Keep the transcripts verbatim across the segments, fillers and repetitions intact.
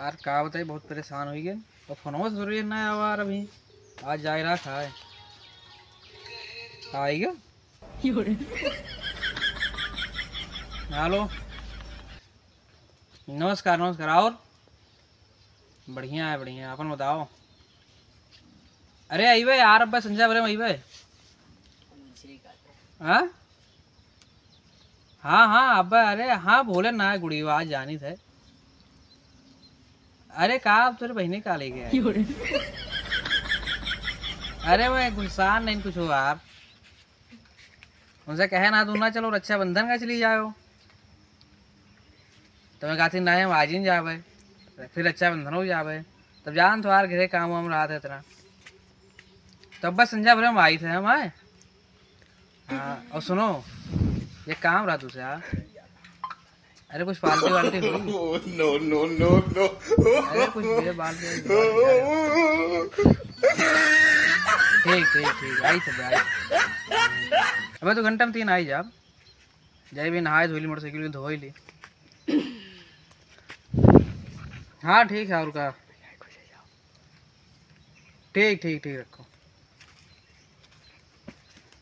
यार, का बताई, बहुत परेशान होइ गए। तो फोनवा से जरूरी ना आवा यार, अभी आज जाए रहा खाए। आएगा। हेलो, नमस्कार, नमस्कार। और बढ़िया है, बढ़िया। अपन बताओ। अरे अइबे यार, अब्बे संझा भरे में अइबे। हाँ? हाँ, हाँ, अब्बे, अरे हाँ, भोले ना गुड़ी, आज जानी थे। अरे का, अब तोरे बहिने का लेके आए? अरे मैं गुस्सा नहीं कुछ हो यार। उनसे कहे ना, तू ना चलो, रक्षाबंधन का चली जाओ। तो मैं कहती, "नहीं, हम आज ही जाबे, फिर रक्षाबंधन हो जाबे।" तब जान तो यार, घरे काम वाम रहा था इतना। तब बस संझा भरे में आई थे हम, आए। हाँ, और सुनो, ये काम रहा तुझसे यार। अरे कुछ पार्टी वार्टी हुई? No, no, no, no। अरे कुछ ये बात नहीं। ठीक, ठीक, ठीक, आई सब, आई। अबे तो घंटा में तीन आई जा। जाई भी नहाए धोई ली, मोटरसाइकिल के धोई ली। हाँ ठीक है, और का। ठीक, ठीक, ठीक, रखो।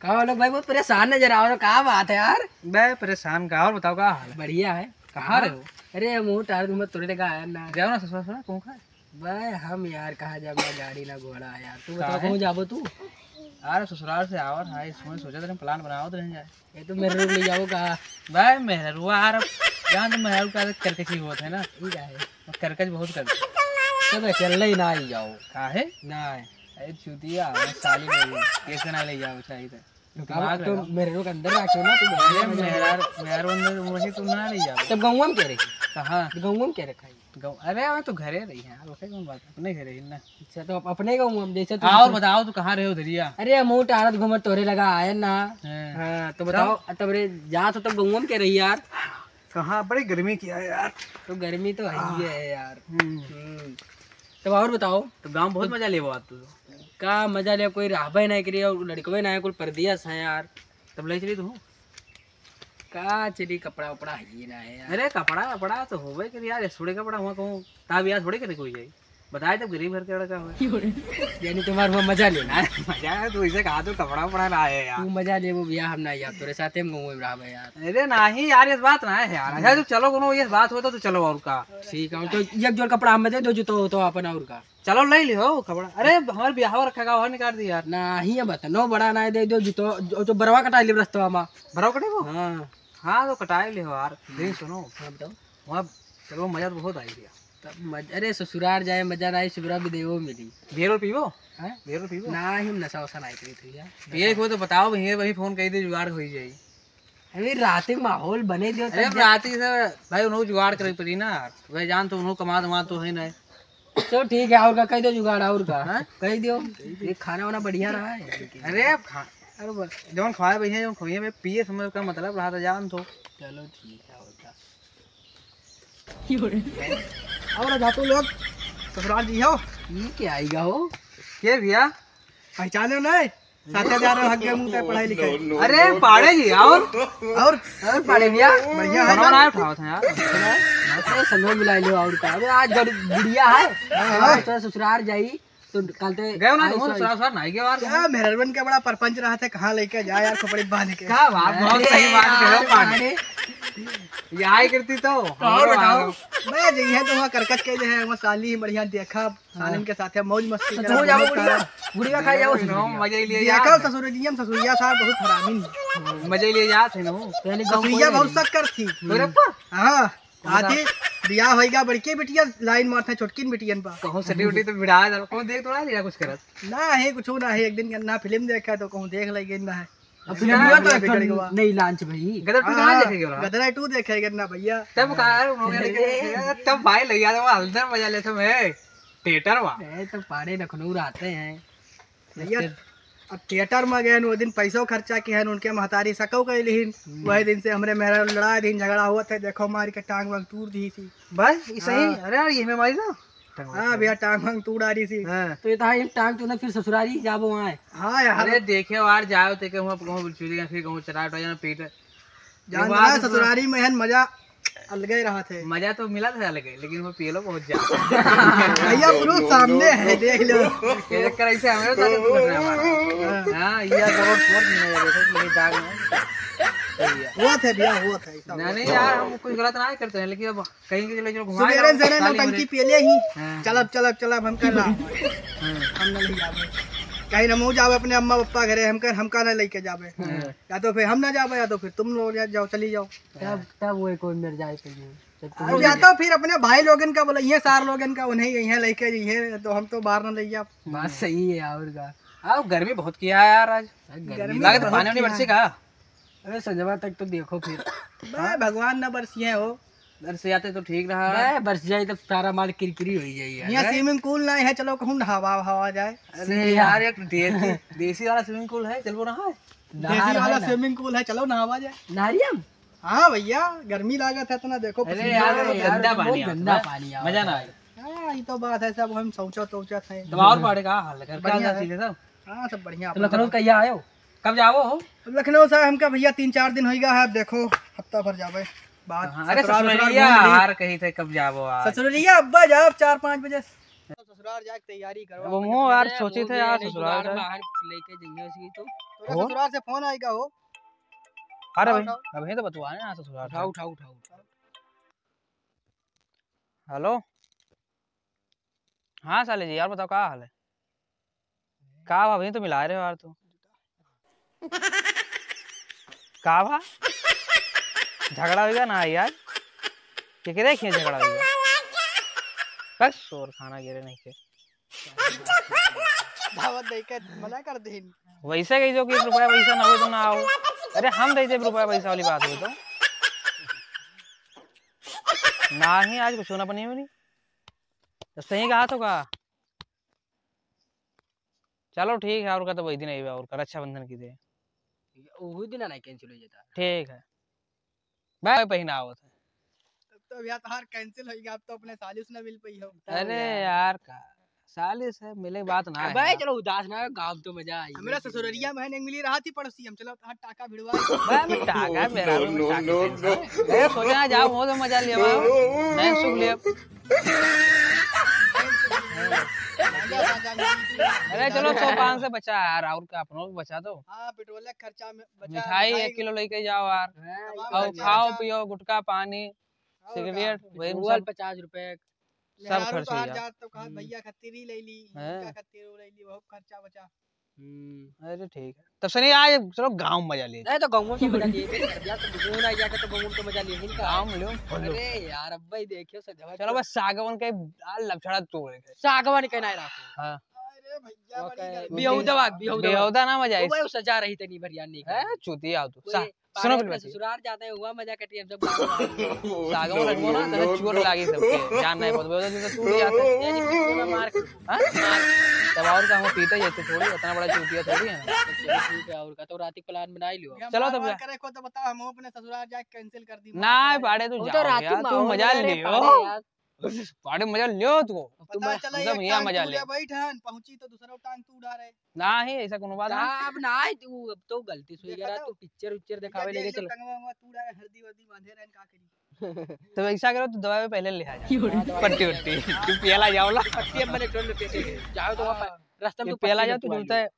का हो लोग भाई, बहुत परेशान नजर आओ, का बात है यार? बे परेशान का, और बताओ का हाल है? बढ़िया है। कहाँ रहे हो? अरे मुँह टार घूमत तोरे लगा आया ना। जाओ ना ससुरा, ससुरा, कहूँ का? बे हम यार कहाँ जाब, ना गाड़ी ना घोड़ा है यार। तू बताओ, काहे? कहूँ जाबो तू? अरे ससुराल से आवत है, इसमें सोचा था प्लान बनावत रह जाए। ये तो मेरे रोक ले जाओ कहाँ? भाई मेहरुआ यार, जान तो मेहरुआ का करकची होत है ना। ठीक है। वो करकच बहुत करते। तब अकेले ही ना आई जाओ। काहे? ना। अरे चूतिया, मैं साली मेरी, कैसे ना ले जाओ चाहिए था। तो दिमाग अब तो लगाओ। मेहरुआ के अंदर रखो ना, तो अरे मेहरार, मेहरार अंदर वही तो ना ले जाओ। तब गौवा में क्या रखी? कहाँ? गौवा में क्या रखा है? गौ-, अरे, मैं तो घरे रही है यार, वैसे कौन बात, अपने घरे ही ना। अच्छा, तो अप-, अपने गौवा में, जैसे तू और दूसरे बताओ, तू कहाँ रहे हो दरिया? अरे, हम टारत घूमत तोरे लगा आए ना। हाँ। हाँ, तो बताओ, तब? तब रे, जा तो तब गौवा में क्या रही यार? कहाँ, बड़ी गर्मी किया है यार। तो गर्मी तो है ही है यार। हम्म। हम्म। तब और बताओ। तो गाँव बहुत मजा लेबो आज तू तो। का मजा ले, कोई रहबे नहीं करी और लड़कवे नहीं, कुल परदेस है यार। तब ले चली तू। का चली, कपड़ा उपड़ा है ही ना है यार। अरे कपड़ा, कपड़ा तो होबे करी यार, ये थोड़े कपड़ा हुआ कहूँ, ता भी यार थोड़े कने कोई जाई। बताए तब गरीब घर के लड़का हो। यानी तुम्हार हुआ मजा ले। अरे मजा है, तू इसे कहा तो कपड़ा उपड़ा ना है यार। तू मजा लेबो भैया, हम ना यार, तोरे साथे हम गाँव में रहबे यार। अरे नहीं यार, ये बात ना है यार। अच्छा, तू चलो, कोनो ये बात हो तो, तो चलो और का। ठीक है, तो एक जोड़ कपड़ा हमें दे दो, जूतो हो तो अपन और का। चलो, ले लिहो कपड़ा। अरे, हमार बियाह रखा का, और निकाल दी यार। नाही, अब तनो बड़ा नाही दे दो, जो तो, जो, जो बरवा कटाई ले रस्तवा मा। बरवा कटेबो? हाँ। हाँ, तो कटाई लिहो यार। हम्म। लेकिन सुनो, हाँ, बताओ। वहाँ चलो, मजा तो बहुत आई भैया। तब मज-, अरे, ससुरार जाए, मजा नाही, ससुरा भी देवो मिली। बियर पीबो? हाँ? बियर पीबो? नाही, हम नशा वशा नाही करी भैया। पिए को तो बताओ भैया, वही फोन कही दे, जुगाड़ हो ही जाई। अभी रात के माहौल बने दियो, अरे, तब जा- रात के से भाई, उन्हों जुगाड़ करे पड़ी ना। वह जान तो उन्हों कमा धमा तो है ना। चलो ठीक है, और का कह दो जुगाड़, और का? हाँ? कह दियो। ये खाना वाना बढ़िया रहा है? अरे, अब खा-, अरे, ब-, जौन खवाए भैया, जौन खवाए भैया, पिए समय का मतलब रहा था, जान तो। चलो ठीक है, और का? और जा तू लोग, ससुराल जी हो? ये क्या आएगा हो? के भैया? पहचाने नहीं? साथे जा रहे हो, हग गए मुंह पे पढ़ाई लिखाई। अरे, पाड़े जी, और? और? और पाड़े भैया? बढ़िया है। फोन ना उठावत है यार। अरे, संगे मिला लियो, और का? अरे, आज गड़-, गुड़िया है। हाँ, हाँ। आज तो ससुराल जाई, तो कल ते गए ना, आई तुम सो-, ससुराल, ससुराल नहीं गए यार। क्या मेहरबन के बड़ा परपंच रहा था, कहाँ लेके जाए यार, खोपड़ी बांध के। क्या बात, बहुत अरे सही बात यार, कहो, पाड़े। अरे। ये आई करती तो। और बताओ। मैं जइहे तो वहाँ करकच के जो है, वहाँ साली बढ़िया देखा। सालन के साथे मौज मस्ती तो करा, तू जाओ बहुत गुड़िया, सारा। गुड़िया खाए जाओ। नो, मजा ही लिए देखा जात है। ससुर जी, हम ससुरिया साहब बहुत हरामी हैं। मजा ही लिए जात है ना। यानी गाँव ससुरिया कोई बहुत नहीं। शक्कर थी। मेरे पर? हाँ। कौन सा? आती बियाह होइगा, बड़की बिटिया लाइन मारत है, छोटकिन बिटियन पा। कहूँ सटी उटी तो भिड़ा दे, कहूँ देख थोड़ा लिया कुछ करत। ना है, कुछ ना है, एक दिन गन्ना फिल्म देखा तो कहूँ देख लेगे ना है। अब फिल्म हुआ तो बिगड़ गवा। नई launch भई। गदर टू कहाँ हाँ, देखेगा? गदर टू देखेगा ना भैया। तब कहा यार, उन्होंने अरे। देखे, तब भाई लग जाता, वो हल्दर मजा लेते मैं। थिएटर वा। ए, तो पाड़े लखनऊ रहते हैं। भैया, अब थिएटर में गए, वो दिन पैसो खर्चा किए हैं, उनके महतारी सकौ कह लिहिन। हम्म। वही दिन से हमरे मेहरा लड़ा दिन, झगड़ा हुआ था, देखो मार के टांग वांग तूड़ दी थी। बस, ये सही? हाँ। अरे यार, ये मैं मारी ना। हाँ भैया, टांग वांग तूड़ आ रही थी। हाँ। तो ये तो हाँ, टांग तूने फिर ससुरारी जाबो वहाँ। हाँ यार। अरे देखे यार, जाओ ते कहूँ, कहूँ चुरी का, फिर कहूँ चराट हो जाना पीट। जान एक बात रहा है, सुनो। ससुरारी में है मजा। अलगे रहत है। मजा तो मिला था अलगे, लेकिन वो पियलो बहुत ज्यादा। भैया, प्रूफ सामने है, देख लो। ये चक्कर ऐसे हमारे साथ भी घटना हमारा। हाँ। हाँ, ये बहुत, बहुत मजा देखो, मेरे दाग में। सही है। हुआ था भैया, हुआ था, ऐसा ना, हुआ नहीं था। यार, हम कुछ गलत ना करते हैं, लेकिन अब कहीं के लिए जो घुमाए सुबेरे रहो, से ना साली नौटंकी मेरे। पियले ही। हाँ। चलब, चलब, चलब, हम कर ला। हाँ। हम ना ले जावे। कहीं ना मुँह जावे अपने अम्मा पप्पा घरे, हम कर, हमका ना लेके जावे। हाँ। या तो फिर हम ना जावे, या तो फिर तुम लोग जा-, जाओ, चली जाओ। तब, तब वो कोई मर जाए तो ये, जब तुम अब लोग या तो फिर अपने भाई लोगन का बोला, ये सार लोगन का, उन्हें यहीं लेके जाइए, तो हम तो बाहर ना ले जाब। बात सही है, और का। आओ, गर्मी बहुत किया है यार आज। गर्मी गर्मी लागत बहुत पानी वानी किया बरसे है। का? अरे, संजवा तक तो देखो फिर। बे, भगवान ना बरसिए हो। बरस जाते तो ठीक रहा। बे, बरस जाए तो सारा माल किरकिरी हो जाए यार। यहाँ हैं? Swimming pool ना है, चलो कहूँ नहावा हवा जाए। अरे यार, एक देसी, देसी वाला swimming pool है, चलबो नहाए। देसी वाला swimming pool है, चलो नहावा जाए। नहरिया में? हाँ भैया, गर्मी लागत है इतना, देखो अरे पसीना यार, आ रहा है। गंदा बहुत पानी आवत गंदा है। पानी आवत मजा ना है। आए। हाँ, ये तो बात है, सब हम शौचा तौचा थे। तो और पहाड़े का हाल है? घर का बढ़िया हाल है। सीधे सब? हाँ, सब बढ़िया। तो लखनऊ का यहाँ आयो? कब जावो हो? अब लखनऊ से हमका भैया तीन चार दिन होइगा है, अब देखो हफ्ता भर जावे। बात हाँ, अरे ससुराल, ससुराल ससुरलिया घूम ली। हार कही थे, कब जावो आज? ससुरलिया अब्बा जाओ चार पाँच बजे। ससुराल जाए के तैयारी करो। वो मुँह यार अरे, सोची थे यार, ससुराल जाए। बाहर लेके जाइए उसकी तो। तोरा हो? ससुराल से फोन आएगा हो। अरे उठाओ, भाई, उठाओ। अभी तो बतुआ है ना ससुराल से। उठाओ, उठाओ, उठाओ। हेलो। हाँ साले जी, यार बताओ का हाल है? का बा, अभी तो मिला रहे हो यार तू। का बा? झगड़ा होइगा ना यार? केकरे खिया झगड़ा होइगा? बस शोर खाना गिरे नहीं के। दावत दे के मना कर दीन। वैसे कही जो कि रुपया पैसा ना हो तो ना आओ। अरे हम दे देब रुपया पैसा वाली बात हो तो। ना ही आज कुछ ना बनी होनी। तो सही कहा तो का? चलो ठीक है, और का तो वही दिन आइबे, और का रक्षाबंधन की दे। वही दिन ना cancel हो जाता। ठीक है, मैं पहिना आवत है। तब तो भैया तोहार cancel हो गया, अब तो अपने साली से ना मिल पाई हो। अरे यार। यार का साली से मिले बात ना है भाई, यार। चलो उदास ना हो, गाँव तो मजा आई। हमरा ससुररिया में है, नहीं मिली रहा थी पड़ोसी, हम चलो तोहार टाका भिड़वा। भाई, मैं टाका मेरा, no, मैं no, टाका no, tension no। है। ए, सोचा जाओ, वो तो मजा लिया, no, no, no, मैं no, सुन no। लिया। अरे चलो, सौ पाँच से बचा यार, और का अपनों को बचा दो। हाँ, पेट्रोल का खर्चा में बचा, मिठाई मिठाई एक किलो लेके जाओ यार, हाँ, तमाम और खर्चा। खाओ पियो, गुटखा, पानी, और का? सिगरेट, वही पेट्रोल सब, पचास रुपए। सब मेहरारू खर्च हो तोहार जाओ। जात तो कहा, हम्म। भैया खत्ती ले ली, हाँ। इनका खत्ती ले ली, बहुत खर्चा बचा। हम्म। अरे ठीक है। तब सनी आज चलो गाँव में मजा लिए। नहीं तो गाँव में मजा लिए, फिर घर जाके तो घूम ना जाके तो गाँव में तो मजा लिए, इनका। गाँव में लो, बोलो। अरे यार, अब भाई देखियो सजवा चलो तो। बस सागवन के आ लपछड़ा तोड़ के। सागवन के नहीं रखो। हाँ। अरे भैया, बड़ी ओके। गर्मी। बिहौदा बाग, बिहौदा बाग। बिहौदा ना मजा वो आई। भाई, वो सजा रही तनी भरिया नहीं है, कर। चूतिया हो तू। वो सा-, ये सुनो पागल फिर अपने बात। ससुराल जाते हैं, हुआ मजा कटिए, हम सब गाँव में। सागवन रखबो ना, तो चोट लागी सबके। जान नहीं पड़बो, तो टूट जाते। यानी कि तू ना मार के हाँ? तब और का हम पीटे जाते थोड़ी, इतना बड़ा चूतिया थोड़ी है ना। चलो ठीक है, और का तो रात की plan बना ही लियो। चलो तब मार जा। करे को तो बता, हम अपने ससुराल जाके cancel कर दी, ना, मार करे। पाड़े तू वो तो जाओ रात की यार, तू माहौल मजा बना रहे लियो। पाड़े यार। पाड़े मजा लियो तू। अब तू पता मैं चला हम तो एक यहाँ टांग मजा तू ले। ले बैठ हन, पहुंची तो दूसरा टांग तू उड़ा रहे। ना ही, ऐसा कोनो बात ना। अब ना आए तू, अब तो गलती से हो देखा गया, तो? तू picture उच्चर दिखावे पीछे लेके देख ले, चलो। टंगवा वंगवा तू उड़ा रहे, हरदी वर्दी बांधे रहन, का करी? तो ऐसा करो, तू दवाई पहले ले आ जा। हाँ, दवाई पट्टी पहले। वट्टी। तू पियला जाओ ला। पट्टी अब मैंने छोड़ लेते थे। जाओ तो वहाँ पर, हाँ। रास्ता में ये तू पियला पट्टी जाओ, तू रखवा जूता लियो।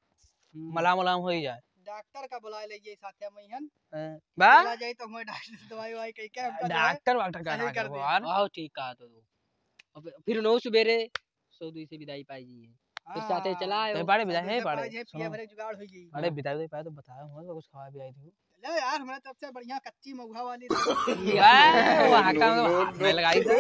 हम्म। मलाम वलाम हो ही जाए। डॉक्टर का बुला लीजिए साथ में हन। हाँ। बा? चला जाए तो हमें डॉक्टर से दवाई ववाई कह के हमका जो है डॉक्टर, डॉक्टर का सही ना कर दे। यार। आओ, ठीक कहा तो तू। अब फिर नौ सुबेरे सौ दुई से विदाई पाई जी है। फिर हाँ। साथे चला आयो। तो बड़े विदाई सब है, जैसे बड़े। पाई जाए, पिया सुनो। भरे जुगाड़ हो जाई। बड़े हाँ। विदाई, विदाई पाए तो बताओ, हम कुछ खावा भी आई थी। ले यार, हमारे तरफ से बढ़िया कच्ची महुआ वाली। बा, वो हाका में हाथ में लगाई था।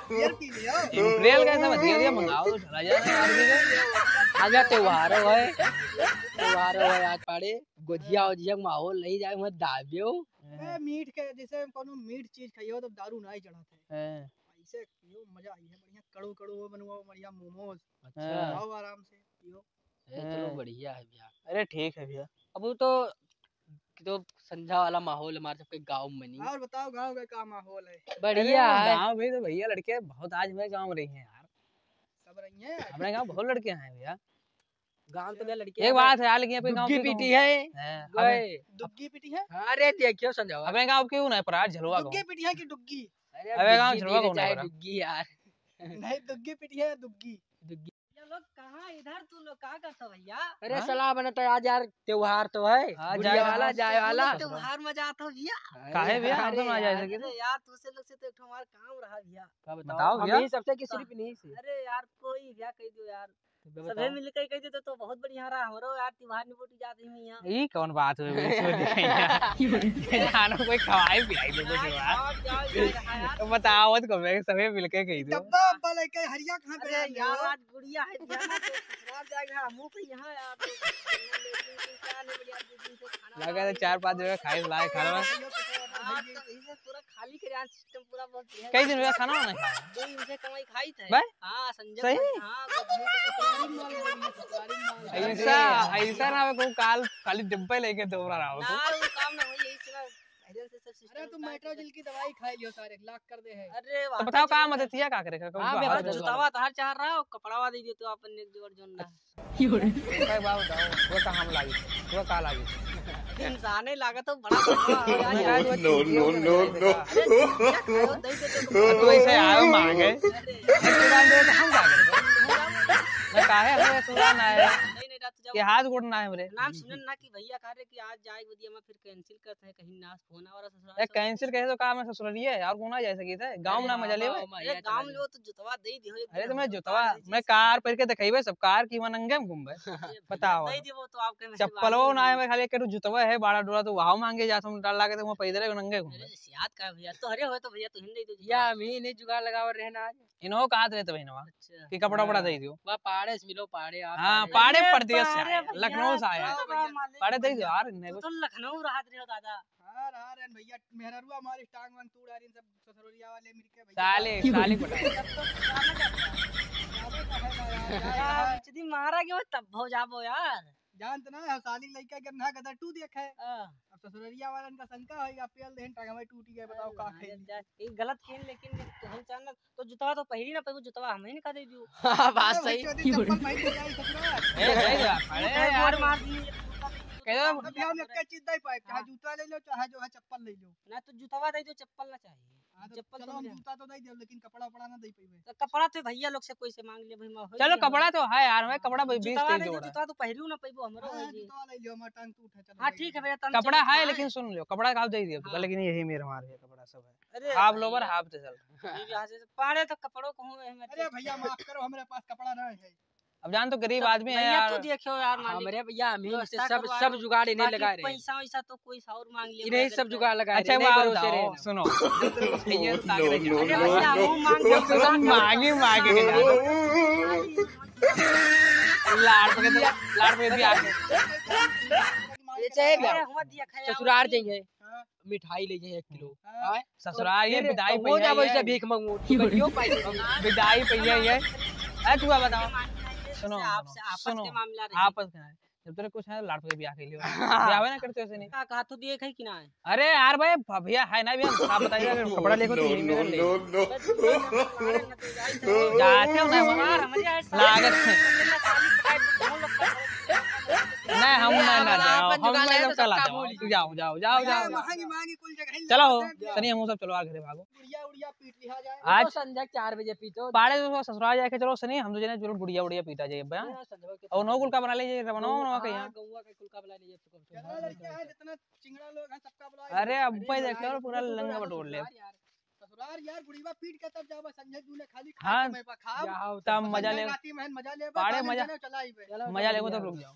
Beer पी लियो। Imperial का था, बढ़िया, बढ़िया मंगाओ तो चला जाए यार, ठीक है। आज त्योहार है, त्योहार है आज पाड़े। गोजिया हाँ। ओजिया के माहौल नहीं जाए, मत दाबियो। ए, मीठ के, जैसे हम कोनो मीठ चीज खाइयो, तो दारू ना ही चढ़ाते। हाँ। ऐसे पियो, मजा आई है, बढ़िया कड़ू कड़ू वो बनवा, बढ़िया मोमोज। अच्छा। हाँ। खाओ आराम से, पियो। ए, चलो हाँ। बढ़िया है भैया। अरे ठीक है भैया। अब वो तो, तो संझा वाला माहौल हमारे सबके गाँव में नहीं। और बताओ गाँव का क्या माहौल है? बढ़िया अरे है। गाँव में तो भैया लड़के बहुत आज हमारे गाँव में रही हैं यार। सब रही हैं? हमारे गाँव बहुत लड़के हैं भैया। गाँव तो भैया लड़के एक बात है यार, लेकिन अपने गाँव दुग्गी के पीटी कौन है। हैं, गए। अबे दुग्गी पीटी है? अरे देखियो संजय। अबे गाँव क्यों ना है, पर आज झलवा गाँव। दुग्गी पीटी है कि डुग्गी? अरे अबे गाँव दुग्गी झलवा पीटी कौन है चाहे पर? दुग्गी यार। नहीं, दुग्गी पीटी है, दुग्गी। दुग्गी। ये लोग कहाँ इधर, तू लोग का करता भैया? अरे हाँ? सलाह बनत है आज यार, त्योहार तो है, हाँ, बुढ़िया जाए वाला, वाला। जाए वाला। त्योहार मजा आता भैया। काहे भैया? हम तो अरे ना जा यार। सके। अरे यार, तू से लोग से तो एक ठो हमारा काम रहा भैया। का बताओ? बताओ हम भैया। यही सबसे कि सिर्फ नहीं से। अरे यार, कोई भैया कह दो यार। तो सभे बताओ। मिलके कह देते तो बहुत बढ़िया रहा, हमरो यार त्योहार निपट जात ही यहाँ। ई कौन बात हुई बे? इसमें दिखाई यार। ये जानो कोई खवाई पिलाई दे दो यार, त्योहार। खाओ, पियाओ, ये रहा यार। तो बताओ, तो कब है, सभे मिलके कह दो। डब्बा, अब्बा लेके हरिया कहाँ पे अरे आ गया? यार, आज गुड़िया है, ध्यान से ससुराल जाएगा, हमहू तो यहाँ यार, तो लेकिन क्या नहीं बढ़िया, दो दिन से खाना लगा तो वाना चार पाँच जगह खाई लाए खाना। हाँ, तो इसे पूरा खाली करे आज। सिस्टम पूरा बहुत बढ़िया कई दिन हो गया खाना वाना खाया? दो दिन से कमाई खाई थे। बे? हाँ, संजय सही? का, हाँ, वो भी तो ससुराल में माल ऐसा, ऐसा ना हो, काल खाली डिब्बे लेके दौड़ा रहा हो तू। ना, वो काम ना होई, यही से ना, पहले से सब सिस्टम अरे, तुम उतार के मेट्रोजिल की दवाई खा लियो सारे, लाख कर दे है। अरे, तो वाह, बताओ, का मदद किया, का करे, का, हाँ, का बे, हाथ जुतावा तो हर चाह रहा हो, कपड़ावा दे दियो तो अपन एक जोड़ जोन ना। एक बात बताओ, वो कहाँ में लागी? वो कहाँ लागी? इंसाने लागत हो बड़ा बड़ा। No, no, no, no। अरे, दे दे तो। तो ऐसे आयो मांगे। अरे। तुरंत दे तो हम का करबे? ना काहे हमें तुरंत ना है। नहीं, नहीं, रात जाओ। ये हाथ गोड़ ना है हमरे। नाम सुनन ना कि भैया कह रहे कि आज जाए बदिया में फिर कैंसिल करते हैं, कहीं नाश होना वाला ससुराल ए, सब। कैंसिल कहे तो का मैं ससुरालिया है और कौन आ जा सकी थे? गाँव अरे ना मजा लेवे। अरे, गाँव में तो जुतवा दे दियो, अरे, तो मैं जुतवा, मैं कार पर के दिखाइबे सब, कार की मन अंगे में घूमबे। अरे, बताओ। दे दियो तो आपके में चप्पलो ना है, मैं खाली एक जुतवा है, बाड़ा डोला तो वहां मांगे जात हम, डर लागे तो मैं पैदल नंगे घूमबे। अरे, सियात का भैया, तो अरे हो तो भैया, तू हिंदी दे दो या जुतवा। हम ही नहीं जुगाड़ लगाव रहे ना आज। इन्हों कहा रहे तो बहिनवा अच्छा। कि कपड़ा उपड़ा हाँ। दे दियो। वाह, पाड़े से मिलो, पाड़े आप हाँ, पाड़े परदेस से आए, लखनऊ से आए। पाड़े दे दियो यार, तू तो लखनऊ रहत रहे हो दादा। हाँ, रहा रहे भैया, मेहररुआ हमारी टांग वांग तोड़ आ रही सब ससुरलिया वाले मिलके भैया। साले, साले पटा। तब तो जाना चाहता है। जाने का है ना यार, यार, यार, यार। यदि मारा गयो तब हो जाबो यार। जानत ना है, साली लइका के ना गदर टू देखे। हाँ। अब ससुरलिया वालन का शंका है, या पेल देहन टांग में टूट गए, बताओ का अरे खाई। यार, ई गलत खेल, लेकिन तू हम चैनल तो जुतवा तो पहिरी ना, पर वो जुतवा हम ही ना दे दियो। हाँ, बात अरे सही। भैया, चप्पल पहन के जाई ससुराल। ए, सही बात। अरे अरे यार, मार दी। कह दो। अभी हम एक चीज दे पाए, चाहे हाँ। जूता ले लो, चाहे जो है चप्पल ले लो। ना तो जुतवा दे दो, चप्पल ना चाहिए। हाँ, तो चप्पल चलो तो हम ले। जूता तो दे दे, लेकिन कपड़ा उपड़ा ना दे पाइबे। तो कपड़ा तो भैया लोग से कोई से मांग ले भाई, मैं चलो, कपड़ा तो है यार, मैं कपड़ा भाई बीस जुतवा तेईस दे दो, जोड़ा। जुतवा तो पहिरू ना पाइबो हमरो हाँ, भाई जी। जुतवा ले लियो, हमारा टांग टूट है, चलो हाँ, भाई। ठीक है भैया, तन कपड़ा चलो, है, हाँ। लेकिन सुन लो, कपड़ा का आप दे दियो, हाँ। लेकिन यही मेरे हमारे है, कपड़ा सब है। अरे हाफ लोवर, भैया। Half T-shirt. ये भी यहाँ से पाड़े तो कपड़ों को हूँ, मैं अरे भैया, माफ करो, हमारे पास कपड़ा ना है। अब जान तो गरीब तो आदमी है भैया, यार। तू देखियो यार, मालिक। हमरे भैया, हम ही व्यवस्था से सब, करवा सब लो। जुगाड़ इन्हें बाकी लगा रहे हैं। पैसा वैसा तो कोई और मांग ले, इन्हें भैया, सब अगर जुगाड़ लगा अच्छा, रहे हैं, वो नहीं आप भरोसे बताओ, रहे हैं। सुनो, जो तेरे को चाहिए, उतार अरे रहे हैं। भैया, वो मांग वो तो सब मांगे, मांगे के जाओ। लाड़ पे तो, लाड़ पे भी आ गए। ये चाहिए भैया। अरे, हुआ दिया खाया, ससुराल हुआ जाएंगे। हाँ। मिठाई ले जाए एक किलो। हाँ। आय? ससुराल, ये तो बिदाई तो हो पइया जाबो ये। इसे भीख मंगू। तू कहियो पाई। बिदाई पइया ये। ए, तू बताओ। सुनो, आपसे आपस सुनो। के मामला रहे। आपस के है। जब तेरे कुछ है, लाड़ पे ब्याह के लिए। ब्याह ना करते वैसे नहीं। का कहा तू दिए खाई कि ना है? अरे यार भाई, भ-, भैया है ना, भैया, आप बताइए, अगर कपड़ा लेकर तो यही मेरा ले। No, no, no। बस, बस, बस, बस, बस, जाते हो ना, यार, हमारे यहाँ साली लागत है। साली पटाई तो दोनों लोग का नहीं, हम ना, ना जाओ, हम ना, सब चला जाओ। जाओ, जाओ, जाओ, जाओ। महंगी, महंगी कुल जगह ही चलो, लगाते हैं। सनी, हम सब चलो, आ घरे भागो। गुड़िया, उड़िया पीट लिया जाए। आज तो संध्या चार बजे पीटो। पाड़े तो ससुराल जाके चलो, सनी, हम तो जने चलो गुड़िया, उड़िया पीटा जाए, बे, हाँ? हाँ, संध्या के और नौ गुल का बना लीजिए, रमनवा, हाँ, मनवा के यहाँ। गौवा के कुल का बना लीजिए, तो कम से कम। जितना लड़के हैं, जितना चिंगड़ा लोग हैं, सबका बुलाओ। अरे, अब अरे, भाई, देख लो, पूरा लंग बटोर ले। ससुराल यार, बुढ़ीवा पीट के तब जाबे, संजय जूने खाली खा हाँ। के मैं पा खाब। तब मजा ले। राती में मजा लेबे, पाड़े मजा। चला आइबे। चलो, मजा चलो, लेबो, तब रुक जाओ।